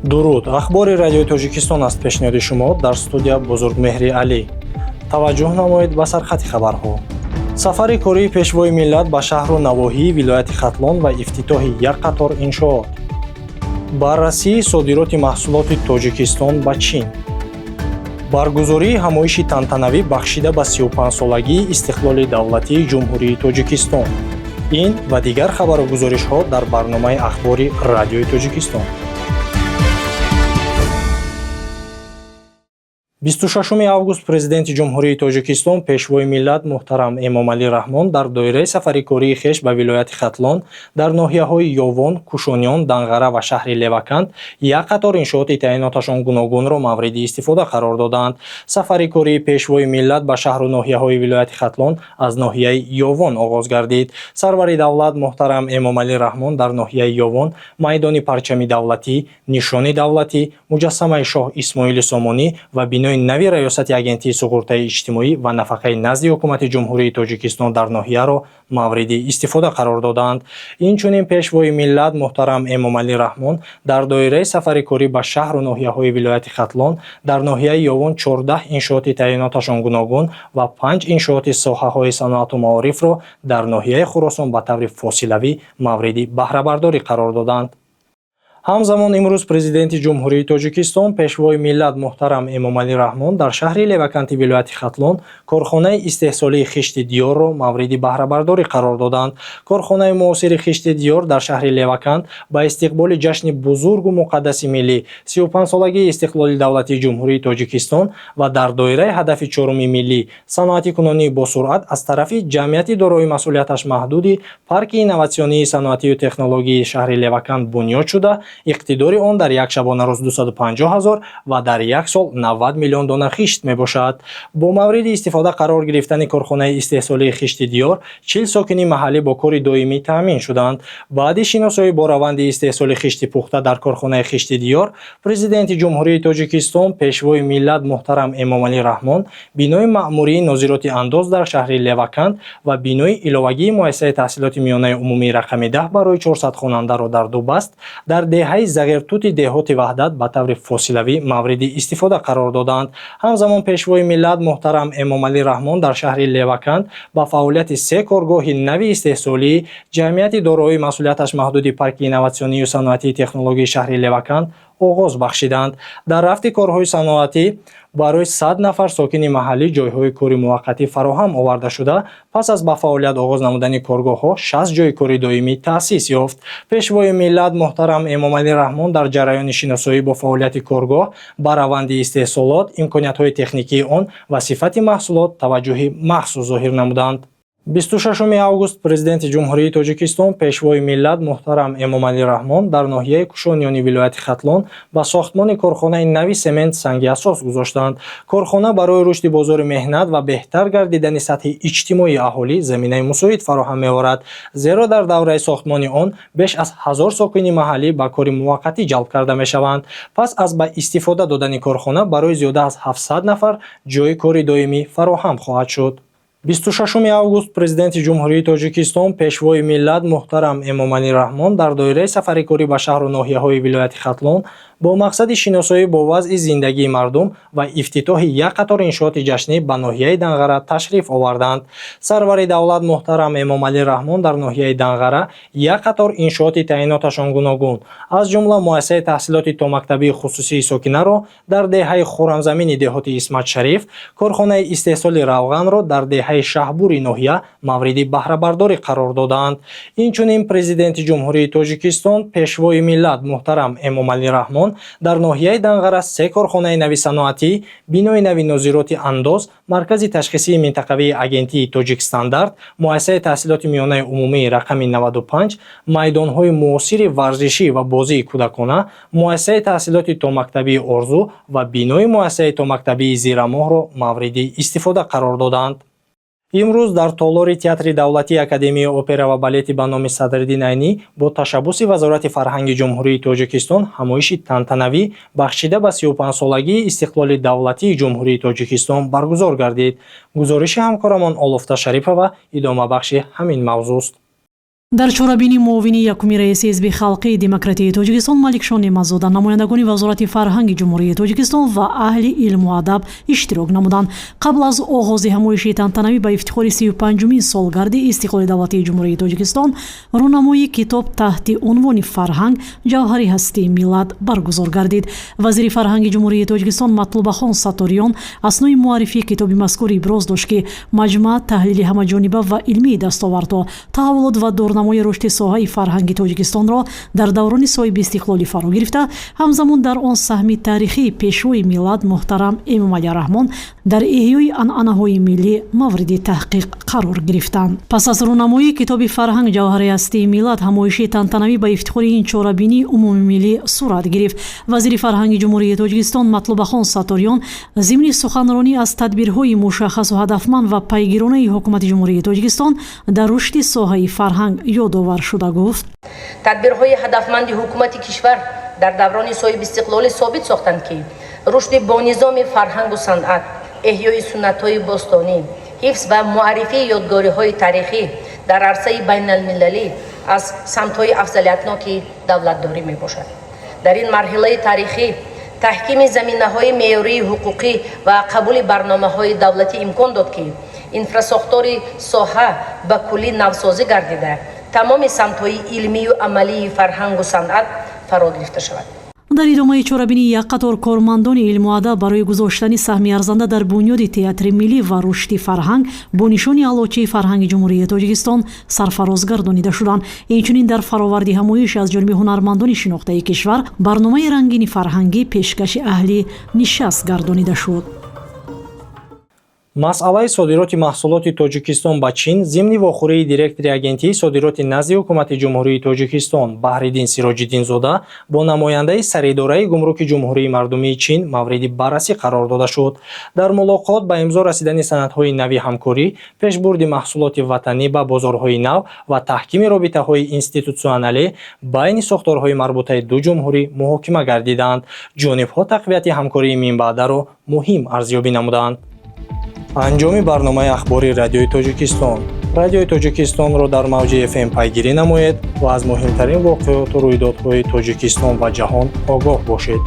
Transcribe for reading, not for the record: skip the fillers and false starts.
Дуруд, Ахбори Радиои Тоҷикистон аст пешниҳоди шумо, дар студия Бузургмеҳри Алӣ. Таваҷҷӯҳ намоед ба сархати хабарҳо. Сафари кории Пешвои миллат ба шаҳру навоҳии вилояти Хатлон ва ифтитоҳи як қатор иншоот. Баррасии содироти маҳсулоти Тоҷикистон ба Чин. Баргузории ҳамоиши тантанавӣ бахшида ба 35-солагии истиқлоли давлатии Ҷумҳурии Тоҷикистон. Ин ва дигар хабару гузоришҳо дар барномаи Ахбори Радиои Тоҷикистон. 26 август Президенти Ҷумҳурии Тоҷикистон, Пешвои миллат муҳтарам Эмомалӣ Раҳмон дар доираи сафари кории хеш ба вилояти Хатлон дар ноҳияҳои Ёвон, Кушониён, Данғара ва шаҳри Леваканд як қатор иншооти таъиноташон гуногунро мавриди истифода қарор доданд. Сафари кории Пешвои миллат ба шаҳру ноҳияҳои вилояти Хатлон аз ноҳияи Ёвон оғоз гардид. Сарвари давлат муҳтарам Эмомалӣ Раҳмон дар ноҳияи Ёвон майдони парчами давлатӣ, нишони давлатӣ, муҷассамаи шоҳ Исмоили Сомонӣ ва бинои нави Раёсати Агентии суғуртаи иҷтимоӣ ва нафақаи назди Ҳукумати Ҷумҳурии Тоҷикистон дар ноҳияро мавриди истифода қарор доданд. Инчунин Пешвои миллат муҳтарам Эмомалӣ Раҳмон дар доираи сафари корӣ ба шаҳру ноҳияҳои вилояти Хатлон дар ноҳияи Ёвон 14 иншооти таъиноташон гуногун ва 5 иншооти соҳаҳои саноату маорифро дар ноҳияи Хуросон ба таври фосилавӣ мавриди баҳрабардорӣ қарор доданд. Ҳамзамон имрӯз Президенти Ҷумҳурии Тоҷикистон, Пешвои миллат муҳтарам Эмомалӣ Раҳмон дар шаҳри Леваканти вилояти Хатлон корхонаи истеҳсолии хишти Диёрро мавриди баҳрабардорӣ қарор доданд. Корхонаи муосири хишти Диёр дар шаҳри Леваканд ба истиқболи ҷашни бузургу муқаддаси миллӣ, 35-солагии истиқлоли давлатии Ҷумҳурии Тоҷикистон ва дар доираи ҳадафи чоруми миллӣ, саноатикунонии босуръат, аз тарафи ҷамъияти дорои масъулияташ маҳдуди Парки инноватсионии саноатию технологии шаҳри Леваканд бунёд шуда, иқтидори он дар як шабонарӯз 250 ҳазор ва дар як сол 90 миллион дона хишт мебошад. Бо мавриди истифода қарор гирифтани корхонаи истеҳсолии хишти Диёр 40 сокини маҳаллӣ бо кори доимӣ таъмин шуданд. Баъди шиносоӣ бо раванди истеҳсоли хишти пухта дар корхонаи хишти Диёр, Президенти Ҷумҳурии Тоҷикистон, Пешвои миллат муҳтарам Эмомалӣ Раҳмон бинои маъмурии нозироти андоз дар шаҳри Леваканд ва бинои иловагии муассисаи таҳсилоти миёнаи умумии рақами 10 барои 400 хонандаро дар ду баст дар деҳаи Зағиртути деҳоти Ваҳдат ба таври фосилавӣ мавриди истифода қарор доданд. Ҳамзамон Пешвои миллат муҳтарам Эмомалӣ Раҳмон дар шаҳри Леваканд ба фаъолияти се коргоҳи нави истеҳсолии ҷамъияти дорои масъулияташ маҳдуди Парки инноватсионию саноатии технологии шаҳри Леваканд оғоз бахшиданд. Дар рафти корҳои саноатӣ барои 100 нафар сокини маҳаллӣ ҷойҳои кори муваққатӣ фароҳам оварда шуда, пас аз ба фаъолият оғоз намудани коргоҳҳо 60 ҷойи кори доимӣ таъсис ёфт. Пешвои миллат муҳтарам Эмомалӣ Раҳмон дар ҷараёни шиносоӣ бо фаъолияти коргоҳ ба раванди истеҳсолот, имкониятҳои техникии он ва сифати маҳсулот таваҷҷӯҳи махсус зоҳир намуданд. 26 август Президенти Ҷумҳурии Тоҷикистон, Пешвои миллат муҳтарам Эмомалӣ Раҳмон дар ноҳияи Кушониёни вилояти Хатлон ба сохтмони корхонаи нави семент санги асос гузоштанд. Корхона барои рушди бозори меҳнат ва беҳтар гардидани сатҳи иҷтимоии аҳолӣ заминаи мусоид фароҳам меорад, зеро дар давраи сохтмони он беш аз 1000 сокини маҳаллӣ ба кори муваққатӣ ҷалб карда мешаванд. Пас аз ба истифода додани корхона барои зиёда аз 700 нафар ҷойи кори доимӣ фароҳам хоҳад шуд. 26 август Президенти Ҷумҳурии Тоҷикистон, Пешвои миллат муҳтарам Эмомалӣ Раҳмон дар доираи сафари корӣ ба шаҳру ноҳияҳои вилояти Хатлон бо мақсади шиносоӣ бо вазъи зиндагии мардум ва ифтитоҳи як қатор иншооти ҷашнӣ ба ноҳияи Данғара ташриф оварданд. Сарвари давлат муҳтарам Эмомалӣ Раҳмон дар ноҳияи Данғара як қатор иншооти таъиноташон гуногун, аз ҷумла муассисаи таҳсилоти томактабии хусусии Сокинаро дар деҳаи Хӯрамзамини деҳоти Исматшариф, корхонаи истеҳсоли равғанро дар деҳаи Шаҳбури ноҳия мавриди баҳрабардорӣ қарор додаанд. Инчунин Президенти Ҷумҳурии Тоҷикистон, Пешвои миллат муҳтарам Эмомалӣ Раҳмон дар ноҳияи Данғара се корхонаи нави саноатӣ, бинои нави нозироти андоз, маркази ташхисии минтақавии агентии Тоҷикстандарт, муассисаи таҳсилоти миёнаи умумии рақами 95, майдонҳои муосири варзишӣ ва бозии кӯдакона, муассисаи таҳсилоти томактабии Орзу ва бинои муассисаи томактабии Зирамоҳро мавриди истифода қарор доданд. Имрӯз дар толори Театри давлатии Академияи опера ва балети ба номи Садриддин Айнӣ бо ташаббуси Вазорати фарҳанги Ҷумҳурии Тоҷикистон ҳамоиши тантанавӣ бахшида ба 35-солагии истиқлоли давлатии Ҷумҳурии Тоҷикистон баргузор гардид. Гузориши ҳамкорамон Олуфта Шарипова идомабахши ҳамин мавзӯст. Дар чорабинӣ муовини якуми раиси Ҳизби халқии демократии Тоҷикистон Маликшо Неъматзода, намояндагони Вазорати фарҳанги Ҷумҳурии Тоҷикистон ва аҳли илму адаб иштирок намуданд. Қабл аз оғози ҳамоиши тантанавӣ ба ифтихори 35-умин солгарди истиқлоли давлатии Ҷумҳурии Тоҷикистон рӯнамоии китоб таҳти унвони «Фарҳанг — ҷавҳари ҳастии миллат» баргузор гардид. Вазири фарҳанги Ҷумҳурии Тоҷикистон Матлубахон Сатториён аснои муаррифии китоби мазкур иброз дошт, ки маҷмӯа таҳлили ҳамаҷониба ва илмии дастовардҳо, таҳаввулот ва дурнамои рушди соҳаи фарҳанги Тоҷикистонро дар даврони соҳибистиқлолӣ фаро гирифта, ҳамзамон дар он саҳми таърихии Пешвои миллат муҳтарам Эмомалӣ Раҳмон дар эҳёи анъанаҳои миллӣ мавриди таҳқиқ қарор гирифтанд. Пас аз рӯнамоии китоби «Фарҳанг — ҷавҳари ҳастии миллат» ҳамоиши тантанавӣ ба ифтихори ин чорабинии умумимиллӣ сурат гирифт. Вазири фарҳанги Ҷумҳурии Тоҷикистон Матлубахон Сатториён зимни суханронӣ аз тадбирҳои мушаххасу ҳадафманд ва пайгиронаи Ҳукумати Ҷумҳурии Тоҷикистон дар рушди соҳаи фарҳанг ёдовар шуда гуфт: Тадбирҳои ҳадафманди ҳукумати кишвар дар даврони соҳибистиқлолӣ собит сохтанд, ки рушди бонизоми фарҳангу санъат, эҳёи суннатҳои бостонӣ, ҳифз ва муаррифии ёдгориҳои таърихӣ дар арсаи байналмилалӣ аз самтҳои афзалиятноки давлатдорӣ мебошад. Дар ин марҳилаи таърихӣ таҳкими заминаҳои меъёрии ҳуқуқӣ ва қабули барномаҳои давлатӣ имкон дод, ки инфрасохтори соҳа ба куллӣ навсозӣ гардида, тамоми самтҳои илмию амалии фарҳангу санъат фаро гирифта шавад. Дар идомаи чорабинӣ як қатор кормандони илму адаб барои гузоштани саҳми арзанда дар бунёди театри миллӣ ва рушди фарҳанг бо нишони Аълочии фарҳанги Ҷумҳурии Тоҷикистон сарфароз гардонида шуданд. Инчунин дар фароварди ҳамоиш аз ҷониби ҳунармандони шинохтаи кишвар барномаи рангини фарҳангӣ пешкаши аҳли нишаст гардонида шуд. Масъалаи содироти маҳсулоти Тоҷикистон ба Чин зимни вохӯрии директори Агентии содироти назди Ҳукумати Ҷумҳурии Тоҷикистон Баҳриддин Сироҷиддинзода бо намояндаи Саридораи гумруки Ҷумҳурии Мардумии Чин мавриди баррасӣ қарор дода шуд. Дар мулоқот ба имзо расидани санадҳои нави ҳамкорӣ, пешбурди маҳсулоти ватанӣ ба бозорҳои нав ва таҳкими робитаҳои институтсионалӣ байни сохторҳои марбутаи ду ҷумҳурӣ муҳокима гардиданд. Ҷонибҳо тақвияти ҳамкории минбаъдаро муҳим арзёбӣ намуданд. Анҷоми барномаи ахбори Радиои Тоҷикистон. Радиои Тоҷикистонро дар мавҷи FM пайгирӣ намоед ва аз муҳимтарин воқеоту рӯйдодҳои Тоҷикистон ва ҷаҳон огоҳ бошед.